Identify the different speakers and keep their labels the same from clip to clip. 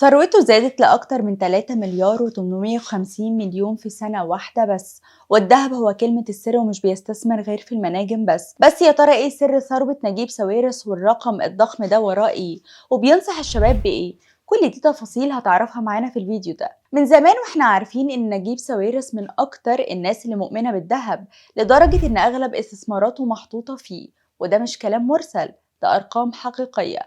Speaker 1: ثروته زادت لأكتر من 3 مليار و850 مليون في سنة واحدة بس، والذهب هو كلمة السر ومش بيستثمر غير في المناجم بس. يا ترى ايه سر ثروة نجيب ساويرس والرقم الضخم ده وراه ايه؟ وبينصح الشباب بإيه؟ كل دي تفاصيل هتعرفها معانا في الفيديو ده. من زمان واحنا عارفين ان نجيب ساويرس من اكتر الناس اللي مؤمنة بالذهب، لدرجة ان اغلب استثماراته محطوطة فيه، وده مش كلام مرسل، ده أرقام حقيقية.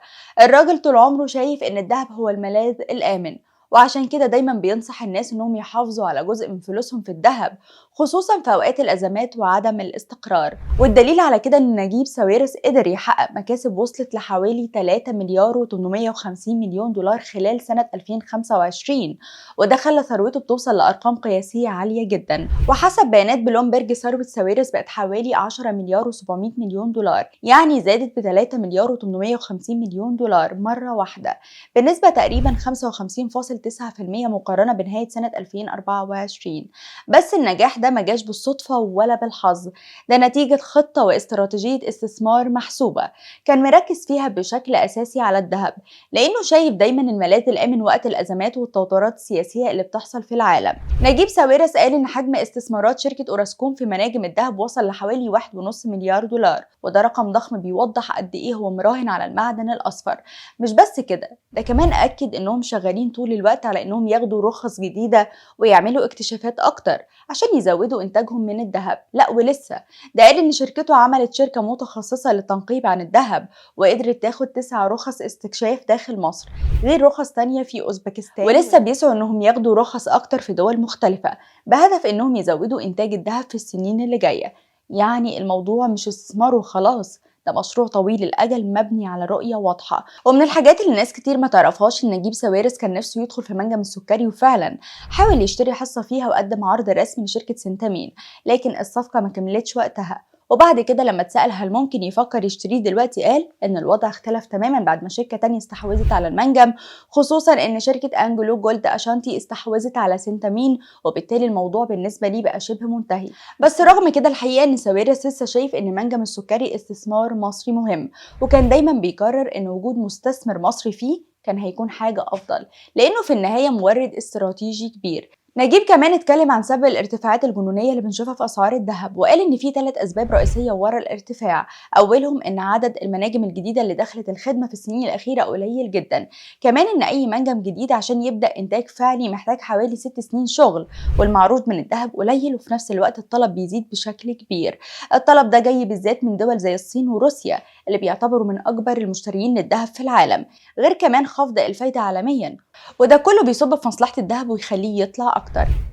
Speaker 1: الراجل طول عمره شايف إن الذهب هو الملاذ الآمن، وعشان كده دايما بينصح الناس إنهم يحافظوا على جزء من فلوسهم في الذهب، خصوصا في أوقات الأزمات وعدم الاستقرار. والدليل على كده إن نجيب ساويرس قدر يحقق مكاسب وصلت لحوالي 3 مليار و850 مليون دولار خلال سنة 2025، وده خلى ثروته بتوصل لأرقام قياسية عالية جدا. وحسب بيانات بلومبرج ثروة ساويرس بقت حوالي 10 مليار و700 مليون دولار، يعني زادت ب 3 مليار و850 مليون دولار مرة واحدة، بنسبة تقريبا 55.9% مقارنة بنهاية سنة 2024. بس النجاح ده ما جاش بالصدفة ولا بالحظ، ده نتيجة خطة واستراتيجية استثمار محسوبة كان مركز فيها بشكل أساسي على الذهب، لأنه شايف دايما الملاذ الآمن وقت الأزمات والتوترات السياسية اللي بتحصل في العالم. نجيب ساويرس قال إن حجم استثمارات شركة أوراسكوم في مناجم الذهب وصل لحوالي 1.5 مليار دولار، وده رقم ضخم بيوضح قد إيه هو مراهن على المعدن الأصفر. مش بس كده، ده كمان أكد إنهم شغالين طول الوقت على إنهم ياخدوا رخص جديدة ويعملوا اكتشافات أكتر عشان يزودوا إنتاجهم من الذهب. لا ولسه ده قال إن شركته عملت شركة متخصصة للتنقيب عن الذهب، وقدرت تاخد 9 رخص استكشاف داخل مصر، غير رخص تانية في أوزبكستان، ولسه بيسعوا إنهم ياخدوا رخص أكتر في دول مختلفة بهدف إنهم يزودوا إنتاج الذهب في السنين اللي جاية. يعني الموضوع مش استثمار وخلاص، ده مشروع طويل الأجل مبني على رؤية واضحة. ومن الحاجات اللي الناس كتير ما تعرفهاش إن نجيب ساويرس كان نفسه يدخل في منجم السكري، وفعلا حاول يشتري حصة فيها وقدم عرض رسمي لشركة سنتامين، لكن الصفقة ما كملتش وقتها. وبعد كده لما اتسأل هل ممكن يفكر يشتريه دلوقتي، قال إن الوضع اختلف تماما بعد ما شركة تانية استحوذت على المنجم، خصوصا إن شركة أنجلو جولد أشانتي استحوذت على سنتامين، وبالتالي الموضوع بالنسبة ليه بقى شبه منتهي. بس رغم كده الحقيقة إن ساويرس لسه شايف إن منجم السكري استثمار مصري مهم، وكان دايما بيكرر إن وجود مستثمر مصري فيه كان هيكون حاجة أفضل، لأنه في النهاية مورد استراتيجي كبير. نجيب كمان اتكلم عن سبب الارتفاعات الجنونية اللي بنشوفها في أسعار الذهب، وقال إن في 3 أسباب رئيسية ورا الارتفاع. أولهم إن عدد المناجم الجديدة اللي دخلت الخدمة في السنين الأخيرة قليل جدا، كمان إن أي منجم جديد عشان يبدأ إنتاج فعلي محتاج حوالي 6 سنين شغل، والمعروض من الذهب قليل، وفي نفس الوقت الطلب بيزيد بشكل كبير. الطلب ده جاي بالذات من دول زي الصين وروسيا اللي بيعتبروا من أكبر المشترين للذهب في العالم، غير كمان خفض الفايدة عالميا، وده كله بيصب في مصلحة الذهب ويخليه يطلع أكتر.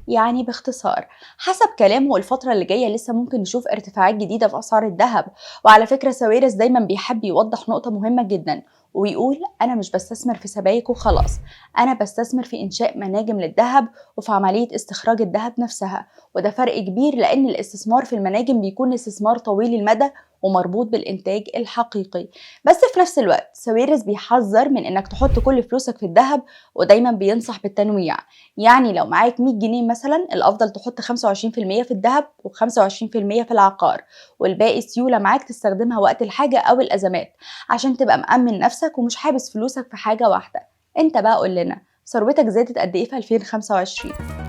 Speaker 1: يعني باختصار حسب كلامه الفترة اللي جاية لسه ممكن نشوف ارتفاعات جديدة في أسعار الذهب. وعلى فكرة ساويرس دايما بيحب يوضح نقطة مهمة جدا ويقول أنا مش بستثمر في سبائك وخلاص، أنا بستثمر في إنشاء مناجم للذهب وفي عملية استخراج الذهب نفسها، وده فرق كبير لأن الاستثمار في المناجم بيكون استثمار طويل المدى ومربوط بالإنتاج الحقيقي. بس في نفس الوقت ساويرس بيحذر من إنك تحط كل فلوسك في الذهب، ودايما بينصح بالتنويع. يعني لو معاك 100 جنيه مثلا، الأفضل تحط 25% في الذهب و25% في العقار، والباقي سيولة معاك تستخدمها وقت الحاجة أو الأزمات عشان تبقى مأمن نفسك ومش حابس فلوسك في حاجة واحدة. انت بقى قول لنا ثروتك زادت قد ايه في 2025؟